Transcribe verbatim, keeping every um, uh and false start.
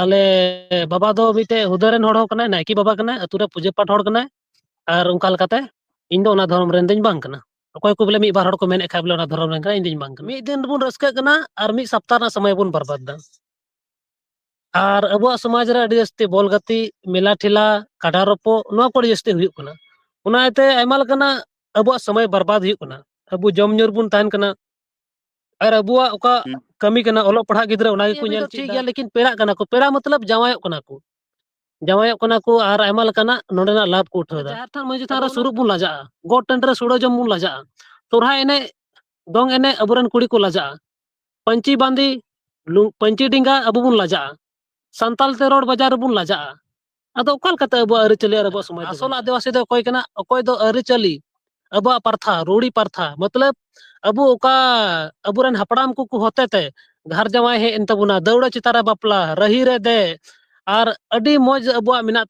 ᱟᱞᱮ ᱵᱟᱵᱟ ᱫᱚ ᱢᱤᱫᱴᱮᱡ ᱦᱩᱫᱟᱹ ᱨᱮᱱ ᱦᱚᱲ ᱦᱚᱸ ᱠᱟᱱᱟᱭ, ᱱᱟᱭᱠᱮ ᱵᱟᱵᱟ ᱠᱟᱱᱟᱭ, ᱟᱹᱛᱩ ᱨᱮ ᱯᱩᱡᱟᱹ ᱯᱟᱴ ᱦᱚᱲ ᱠᱟᱱᱟᱭ᱾ ᱟᱨ ᱚᱱᱠᱟ ᱞᱮᱠᱟᱛᱮ ᱤᱧ ᱫᱚ ᱚᱱᱟ ᱫᱷᱚᱨᱚᱢ ᱨᱮᱱ ᱫᱚᱧ ᱵᱟᱝ ᱠᱟᱱᱟ᱾ ᱚᱠᱚᱭ ᱠᱚ ᱵᱚᱞᱮ ᱢᱤᱫ ᱵᱟᱨ ᱦᱚᱲ ᱠᱚ ᱢᱮᱱᱮᱫ ᱠᱷᱟᱡ ᱵᱚᱞᱮ ᱚᱱᱟ ᱫᱷᱚᱨᱚᱢ ᱨᱮᱱ ᱠᱟᱱᱟ, ᱤᱧ ᱫᱚᱧ ᱵᱟᱝ ᱠᱟᱱᱟ᱾ ᱢᱤᱫ ᱫᱤᱱ ᱨᱮᱵᱚᱱ ᱨᱟᱹᱥᱠᱟᱹᱜ ᱠᱟᱱᱟ ᱟᱨ ᱢᱤᱫ ᱥᱟᱯᱛᱟ ᱨᱮᱱᱟᱜ ᱥᱚᱢᱚᱭ ᱵᱚᱱ ᱵᱚᱨᱵᱟᱫ ᱫᱟ᱾ ᱟᱨ ᱟᱵᱚᱣᱟᱜ ᱥᱚᱢᱟᱡᱽ ᱨᱮ ᱟᱹᱰᱤ ᱡᱟᱹᱥᱛᱤ ᱵᱚᱞ ᱜᱟᱛᱮᱜ, ᱢᱮᱞᱟ ᱴᱷᱮᱞᱟ, ᱠᱟᱰᱟ ᱨᱚᱯᱚᱜ, ᱱᱚᱣᱟ ᱠᱚ ᱟᱹᱰᱤ ᱡᱟᱹᱥᱛᱤ ᱦᱩᱭᱩᱜ ᱠᱟᱱᱟ᱾ ᱚᱱᱟ ᱤᱭᱟᱹᱛᱮ ᱟᱭᱢᱟ ᱞᱮᱠᱟᱱᱟᱜ ᱟᱵᱚᱣᱟᱜ ᱥᱚᱢᱚᱭ ᱵᱚᱨᱵᱟᱫ ᱦᱩᱭᱩᱜ ᱠᱟᱱᱟ᱾ ᱟᱵᱚ ᱡᱚᱢ ᱧᱩ ᱨᱮᱵᱚᱱ ᱛᱟᱦᱮᱱ ᱠᱟᱱᱟ᱾ ᱟᱨ ᱟᱵᱚᱣᱟᱜ ᱚᱠᱟ ᱦᱩᱸ᱾ ᱠᱟᱹᱢᱤ ᱠᱟᱱᱟ, ᱚᱞᱚᱜ ᱯᱟᱲᱦᱟᱜ ᱜᱤᱫᱽᱨᱟᱹ, ᱚᱱᱟ ᱜᱮᱠᱚ ᱱᱤᱭᱟᱹ ᱧᱮᱞ ᱫᱚ ᱴᱷᱤᱠ ᱪᱮᱫ ᱜᱮᱭᱟ, ᱫᱟ᱾ ᱞᱮᱠᱤᱱ ᱯᱮᱲᱟᱜ ᱠᱟᱱᱟ ᱠᱚ, ᱯᱮᱲᱟ ᱢᱚᱛᱞᱚᱵ ᱡᱟᱶᱟᱭᱚᱜ ᱠᱟᱱᱟ ᱠᱚ᱾ ᱡᱟᱶᱟᱭᱚᱜ ᱠᱟᱱᱟ ᱠᱚ ᱟᱨ ᱟᱭᱢᱟ ᱞᱮᱠᱟᱱᱟᱜ ᱱᱚᱰᱮᱱᱟᱜ ᱞᱟᱵᱷ ᱠᱚ ᱩᱴᱷᱟᱹᱣ ᱮᱫᱟ᱾ ᱡᱟᱦᱮᱨ ᱛᱷᱟᱱ, ᱢᱟᱹᱡᱷᱤ ᱛᱷᱟᱱ ᱨᱮ ᱟᱫᱚ ᱥᱩᱨᱩᱜ ᱵᱚᱱ ᱞᱟᱡᱟᱜᱼᱟ, ᱜᱚᱴ ᱴᱟᱺᱰᱤ ᱨᱮ ᱥᱩᱲᱟᱹ ᱡᱚᱢ ᱵᱚᱱ ᱞᱟᱡᱟᱜᱼᱟ, ᱥᱚᱨᱦᱟᱭ ᱮᱱᱮᱡ, ᱫᱚᱝ ᱮᱱᱮᱡ ᱟᱵᱚᱨᱮᱱ ᱠᱩᱲᱤ ᱠᱚ ᱞᱟᱡᱟᱜᱼᱟ, ᱯᱟᱹᱧᱪᱤ ᱵᱟᱸᱫᱮ, ᱞᱩ-, ᱯᱟᱹᱧᱪᱤ ᱰᱮᱸᱜᱟ ᱟᱵᱚ ᱵᱚᱱ ᱞᱟᱡᱟᱜᱼᱟ, ᱥᱟᱱᱛᱟᱞ ᱛᱮ ᱨᱚᱲ ᱵᱟᱡᱟᱨ ᱨᱮᱵᱚᱱ ᱞᱟᱡᱟᱜᱼᱟ᱾ ᱟᱫᱚ ᱚᱠᱟ ᱞᱮᱠᱟᱛᱮ ᱟᱵᱚᱣᱟᱜ ᱟᱹᱨᱤᱪᱟᱹᱞᱤ ᱟᱨ ᱟᱵᱚᱣᱟᱜ ᱥᱚᱢᱟᱡᱽ ᱫᱚ ᱟᱥᱚᱞ ᱵᱟᱹᱱᱩᱜᱼᱟ? ᱟᱹᱫᱤᱵᱟᱹᱥᱤ ᱫᱚ ᱚᱠᱚᱭ ᱠᱟᱱᱟ? ᱚᱠᱚᱭ ᱫᱚ ᱟᱹᱨᱤᱪᱟᱹᱞᱤ, ᱟᱵᱚᱣᱟᱜ ᱯᱟᱨᱛᱷᱟ, ᱨᱩᱲᱤ ᱯᱟᱨᱛᱷᱟ, ᱢᱚᱛᱞᱚᱵ ᱟᱵᱚ ᱚᱠᱟ ᱟᱵᱚᱨᱮᱱ ᱦᱟᱯᱲᱟᱢ ᱠᱚᱠᱚ ᱦᱚᱛᱮ ᱛᱮ ᱜᱷᱟᱨ ᱡᱟᱶᱟᱭ ᱦᱮᱡ ᱮᱱ ᱛᱟᱵᱚᱱᱟ, ᱫᱟᱹᱣᱲᱟᱹ ᱪᱮᱛᱟᱱ ᱨᱮ ᱵᱟᱯᱞᱟ, ᱨᱟᱹᱦᱤ ᱨᱮ ᱫᱮᱡ, ᱟᱨ ᱟᱹᱰᱤ ᱢᱚᱡᱽ ᱟᱵᱚᱣᱟᱜ ᱢᱮᱱᱟᱜ